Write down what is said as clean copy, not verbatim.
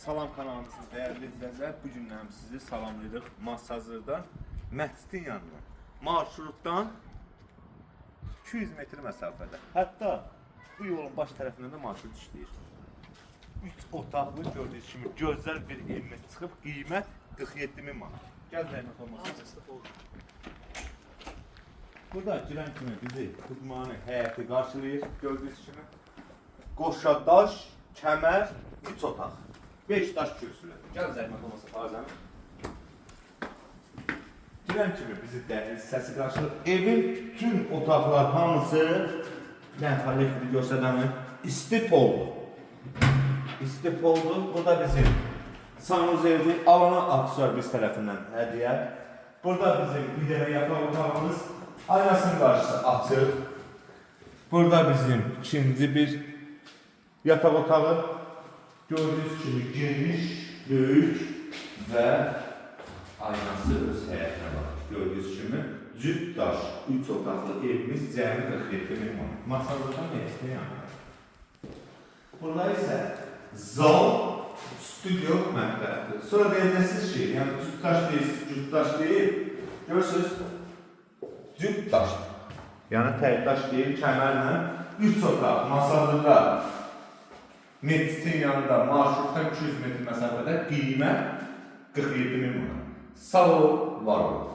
Salam kanalımızın değerli izləyicilər, bu gündən sizi salamlayırıq Masazırdan, məscidin yanına. Marşrutdan 200 metr məsafədə. Hətta bu yolun baş tərəfindən də marşrut işləyir. 3 otaqlı gördüyünüz kimi gözəl bir evimiz çıxıb, qiymət 47 min manat. Gəl zəhmət olmasa. Burada girən kimi bizi xudmani həyəti qarşılayır gördüyünüz kimi. Qoşa daş, kəmər, 3 otaq. 5 daş kürsülü. Gəl zəhmət olmasa Fazəmin. Girən kimi bizi dəhliz hissəsi qarşılayır. Evin bütün otaqlar hamısı nə kollektori göstərəmi? İsti poldur. İsti poldur. Burada bizim sanuzeldir. Alana aksesuar biz tərəfindən hədiyyə. Burada bizim bir dənə yataq otağımız. Aynasının qarşısı açıq. Burada bizim ikinci bir yataq otağı. Gördüyünüz kimi geniş, böyük və aynası öz həyətinə baxır. Gördüyünüz kimi cüt daş, 3 otaqlı evimiz cəmi 47 min manat. Masazırdan hepsini yanında. Burada isə zal, studio, mətbəxdir. Sonra deyəcəksiniz ki, yəni cüt daş deyil, cüt daş deyil. Görürsünüz, cüt daşdır. Yəni tək daş deyil, kəmərlə 3 otaq, Masazırda Məscidin yanında marşrutdan 200 metr məsafədə qiymət 47 min manat. Sağ ol, var olun.